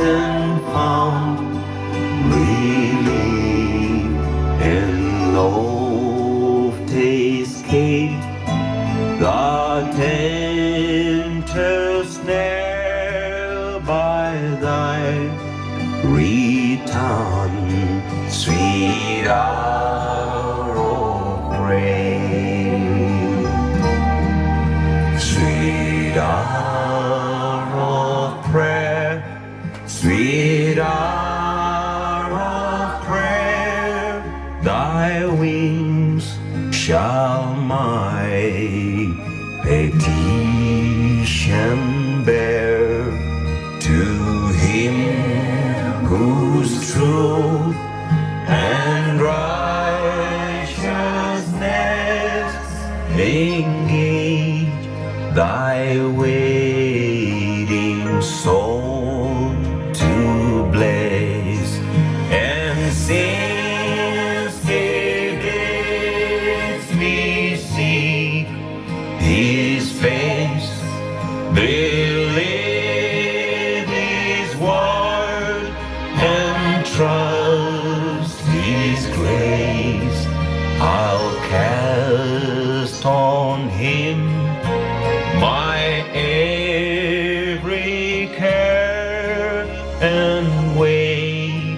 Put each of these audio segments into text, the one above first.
and found relief and oft escaped the tempter's snare by thy return, sweet hour of prayer. Sweet hour of prayer, sweet hour of prayer, thy wings shall my petition bear to him whose truth and righteousness engage thy waiting soul to bless. And since he bids me seek his face, believe his word and trust his grace, I'll cast on him my every care and wait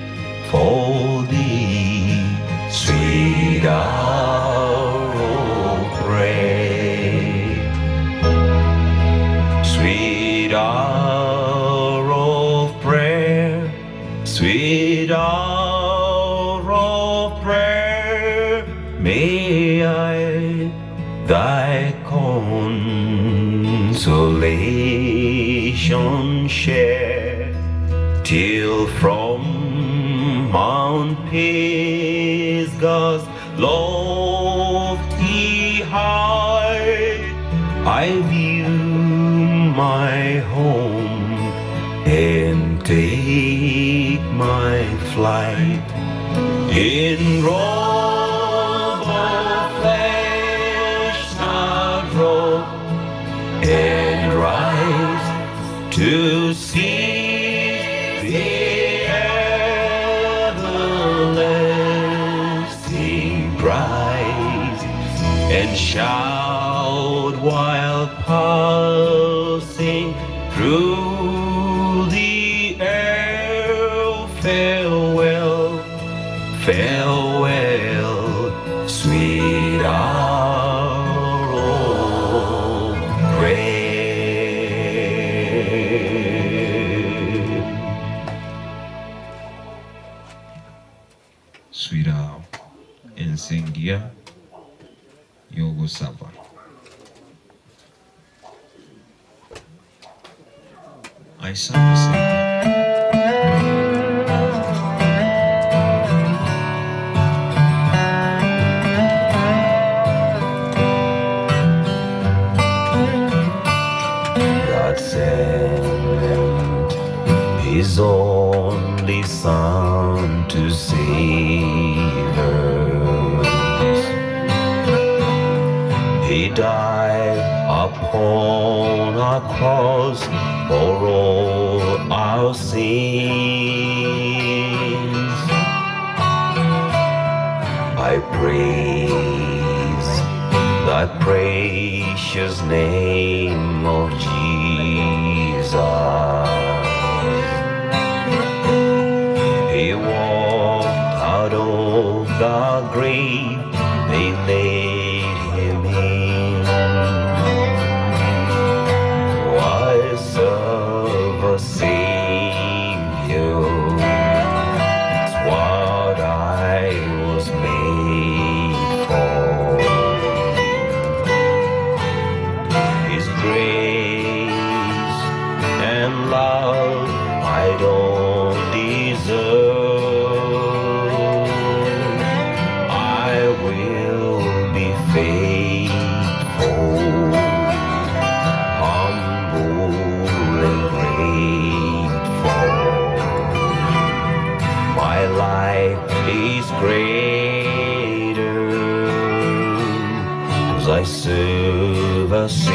for thee, sweet hour of prayer. Sweet hour of prayer, sweet hour of prayer, may I thy consolation share till from Mount Pisgah's lofty height I view my home and take my flight in robe of flesh I'll robe and rise to see the everlasting prize and shout while passing through the air, farewell, farewell, sweet hour of prayer. Sweet hour, ense engiya y'ogosaba. I serve a Savior. God sent His only Son to save us. He died upon a cross for all our sins. I praise thy precious name of Jesus. He walked out of the grave, they laid him in. I serve a Savior, it's what I was made for. His grace and love I don't deserve. I will be faithful, humble and grateful. My life is greater 'cause I serve a Savior.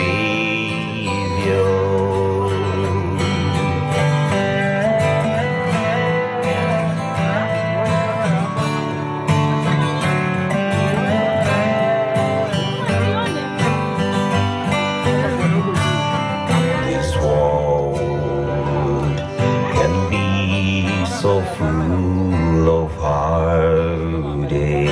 so full of heartache.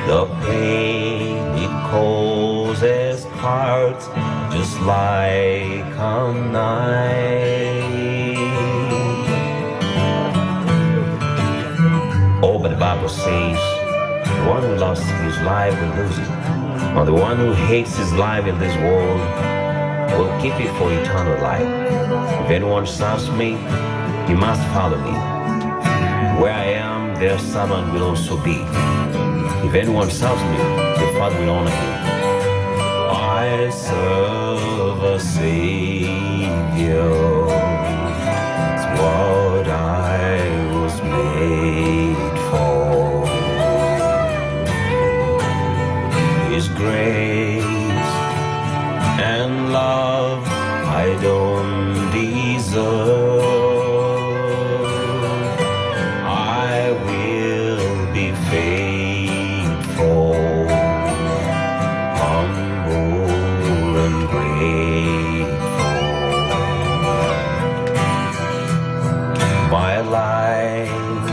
The pain it causes cuts just like a knife. Oh, but the Bible says, the one who loves his life will lose it. And the one who hates his life in this world will keep it for eternal life. If anyone serves me, he must follow me. Where I am, their servant will also be. If anyone serves me, the Father will honor him. I serve a Savior. It's what I was made for. His grace and love I don't deserve. I will be faithful, humble and grateful. My life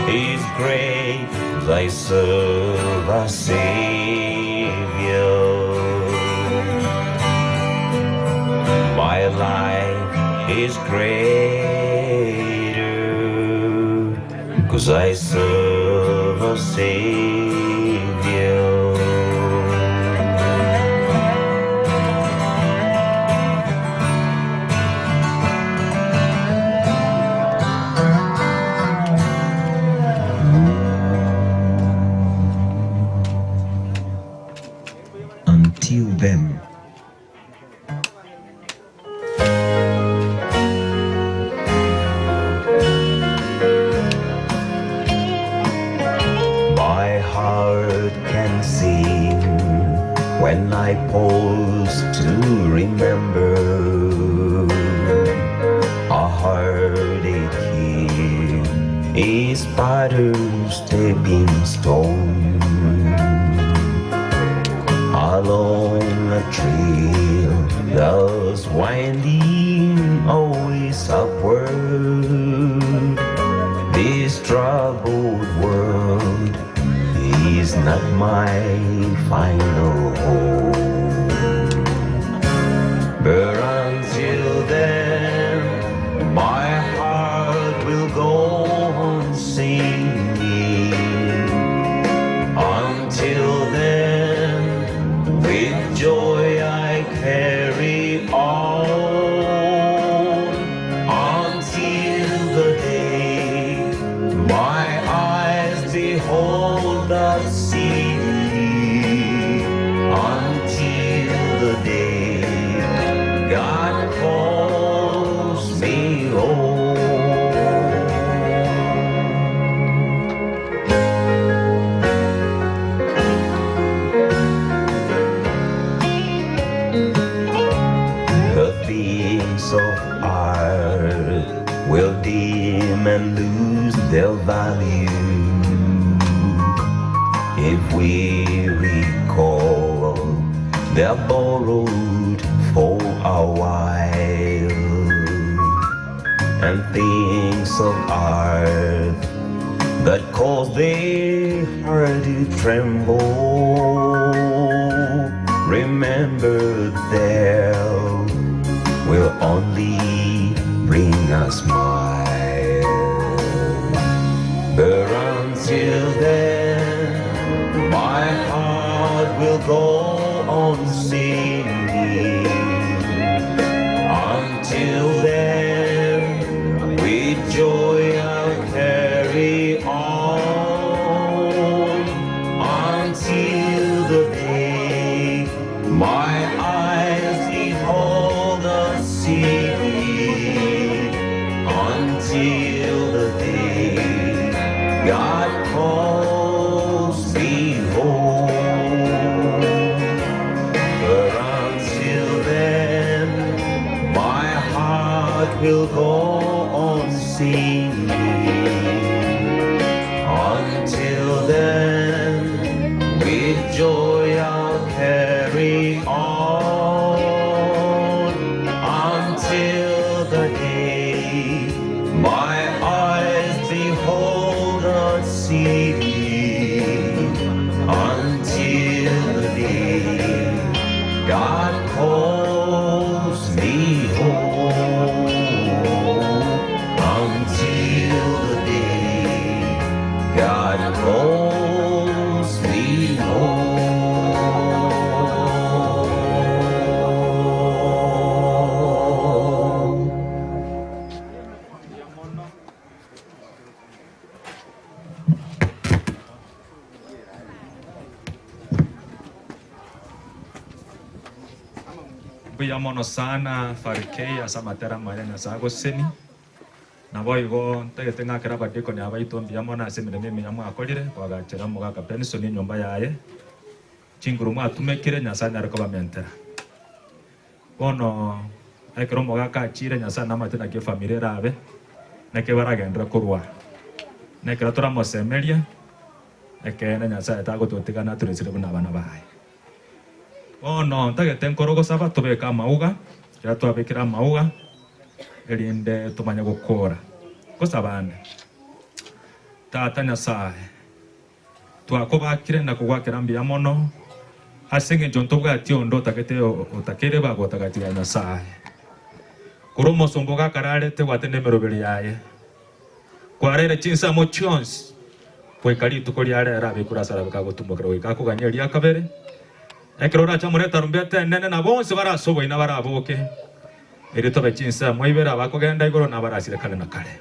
is great 'cause I serve a Savior. My life is greater 'cause I serve a Savior. Until then. My heart can sing when I pause to remember a heartache here is but a stepping stone along a trail that's winding always upward. This troubled world is not my final home. But until then, my heart will go on singing. Until then, with joy I carry on. Until the day my eyes behold the city. Until the day God calls me home. The things of earth will dim and lose their value if we recall they're borrowed for a while, and things of earth that cause the heart to tremble, remember there will only bring a smile. But until then, my heart will go on singing. Until then, with joy I'll carry on. Until the day my eyes behold the city. Until the day God calls me home. But until then, my heart will go on singing. Until then, with joy I'll carry on. Until the Mbuya mono sana Farikei ase amatera amaya Nyasae agosesenie. Naboigo ntagete ng'akere abadikoni abaito mbuya mono ase emeremo emiya mwakorire koagachera omogaka Benson enyomba yaye. Chinguru mwatumekire Nyasae anyare kobamentera. Bono ekero omogaka achiire Nyasae namanyete naki efamiri erabe, naki baragenderere korwa. Na ekero toramosemerie, ekeene Nyasae tagototiga naturesire buna abana baye. Bono ntagete nkore ogosaba tobeke amauga, ekero twabekire amauga, erinde tomanye gokora. Ngosaba ande, Tata Nyasae, Twakobakire na kogwakera mbuya mono ase engencho ntobwati onde otagete otakeire bagotagati ya Nyasae. Korwa omosomba ogakararete gwatenda emeroberi yaye, kwaraire chinsemo chionsi goika rituko ria rero abekure ase arabe kagotumokera goika akogania eria kabere. Ekero orache amo netarumbeta enene na bonsi bare ase oboina baraboke, erio tobe chinsemo ibere abakogenda igoro na abarasire kare na kare.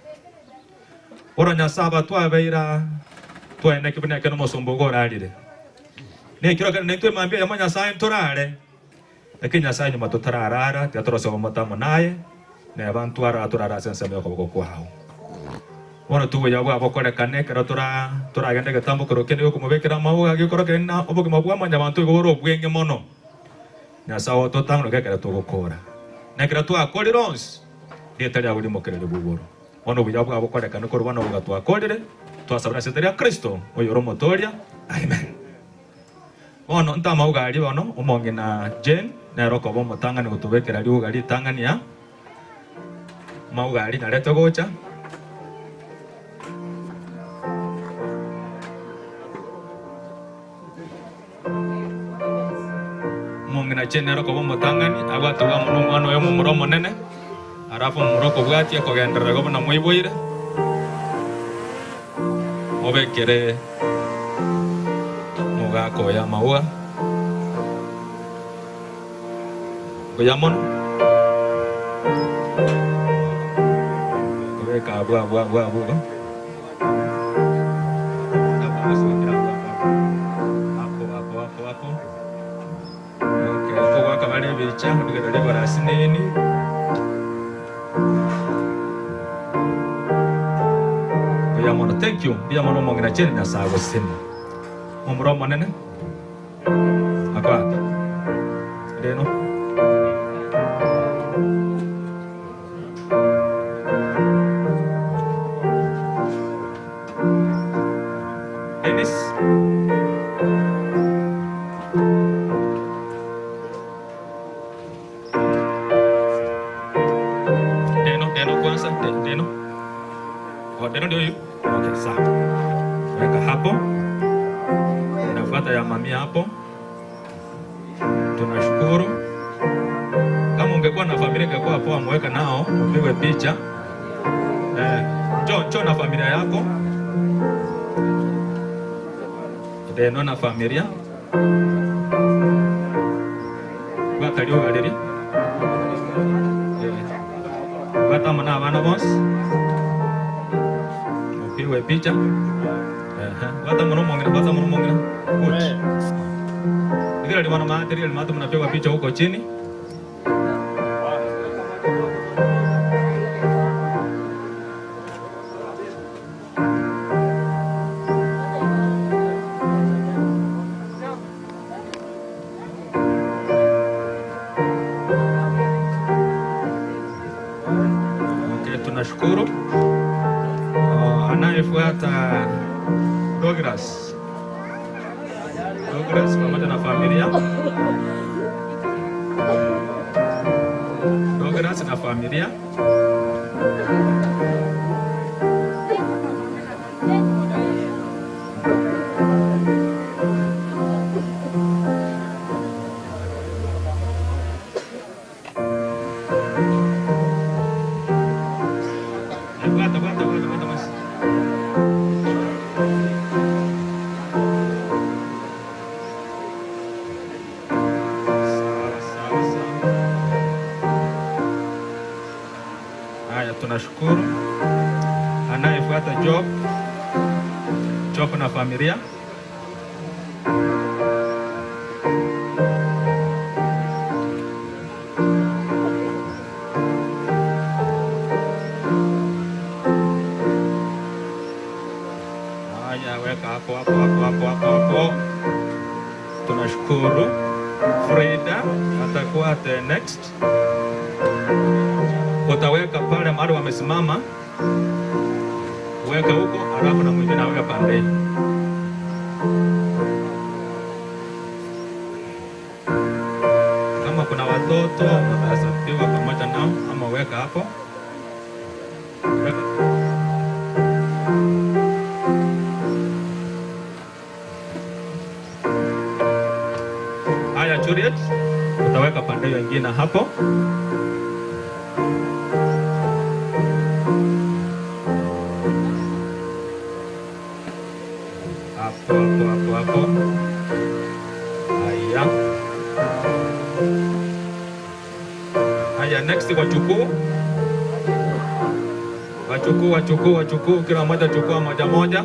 Bono Nyasae abatwabeire aa, twaeneki buna ekero omosomba ogo orarire. Nekero kende naintwe mambia eyemo Nyasae ntorare, lakini Nyasae nyuma totararara, tiga torose obomote amo naye, neba ntwarara torare ase ensemo y'okoboko kwao. Bono tobuya bwabokorekane ekero tora toragende egetambo kero kende gi'okomobekera amauga agekora kende na obogima bwa mwanyabanto igo bore obweng'e mono. Nyasae ototang'ana ekero togokora. Na ekero twakorire onsi, rieta riago rimokererigwe igoro. Bono obuya bwabo korekane korwa bono boka twakorire, twasabire ase erieta ria Kristo, oyore Omotooria. Amen. Bono ntamauga aria bono, omong'ina Jane nere okoba omotang'ani gotobekera riuga ritang'ani aa. Amauga aria narete gocha. Omong'ina Jane nere okoba omotang'ani, abwatwe amo nomwana oye omomura omonene, alafu omomura okobwatia kogenderera igo buna moiboire, mobekere omogaka oyo amauga. Mbuya mono. Kobeka abwo abwo abwo abwo igo. Kogoaka bare ebicha rigereria igoro ase nini. Mbuya mono, thank you. Mbuya mono omong'ina Jane Nyasae agosesenie. Momura omonene akoaka rero. Dennis. Deno, Deno kwanza, De, Deno. Oh, Deno ndio huyu. Okay, sawa. Weka hapo. Inafuata ya mamia hapo. Tunashukuru. Kama ungekuwa na familia ingekuwa poa, mweke nao upigwe picha. Eh, njoo njoo na familia yako. Deno na familia. Bwata rioga riria. Eh, bwata amo na abana bonsi. Upigwe picha. Ehe, bwata mono omong'ina, bwata mono omong'ina. Good. Rigereria bono maate, rigereria maate munapigwa picha huko chini. Okay, tunashukuru. Anayefuata Douglas. Douglas pamoja na familia. Douglas na familia. Eh, bwata, bwata, bwata, bwata mwensi. Sawa, sawa, sawa. Haya, tunashukuru. Anayefuata Job, Job na familia. Hapo hapo hapo hapo hapo hapo. Tunashukuru. Frida atakuwa the next. Utaweka pale mahali wamesimama, weka huko, alafu na mwingine aweke pande hii. Kama kuna watoto watahesabiwa pamoja nao, ama weka hapo. Weka. Haya, Juliet, utaweka pande hiyo ingine hapo. Hapo hapo hapo hapo. Haya. Haya, next wachukuu. Wachukuu, wachukuu, wachukuu, kila mmoja chukua moja moja.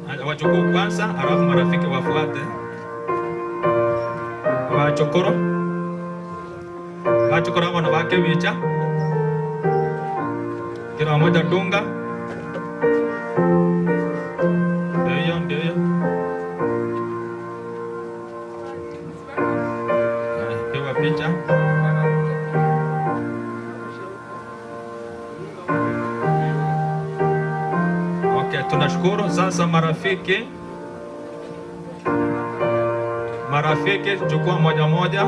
Haya, wachukuu kwanza, alafu marafiki wafuate. Wachokoro. Wachokoro abo nabake bicha. Kila mmoja dunga. Ndio hiyo, ndio hiyo. Haya, Pigwa picha. Okay, tunashukuru sasa marafiki. Marafiki, chukua moja moja.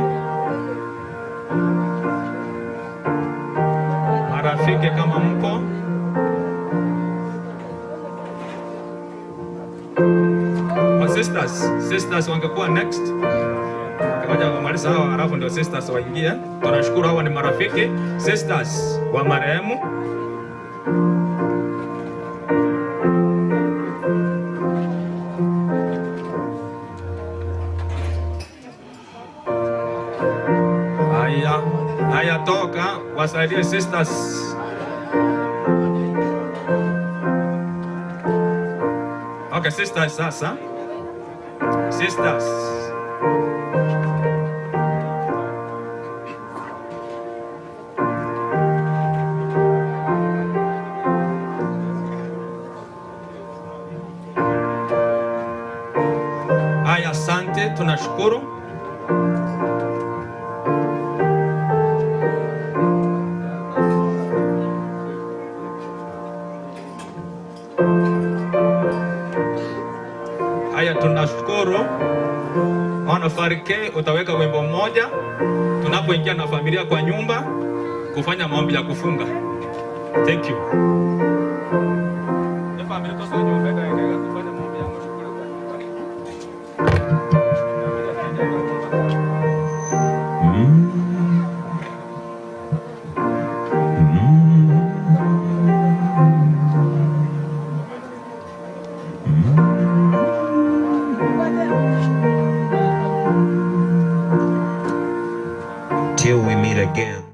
Marafiki kama mko. Oh, sisters, sisters wangekuwa next. Ngoja wamaliza hawa halafu ndio sisters waingie. Tunashukuru hawa ni marafiki sisters wa marehemu. Haya, haya toka wasaidie sisters. Okay, sisters sasa. Sisters. Haya, asante, tunashukuru. Haya, tunashukuru. Ona Farike, utaweka wimbo mmoja tunapoingia na familia kwa nyumba kufanya maombi ya kufunga. Thank you. Familia kufanya maombi ya mwisho kule kwa nyumba. Familia kwa nyumba. Till we meet again.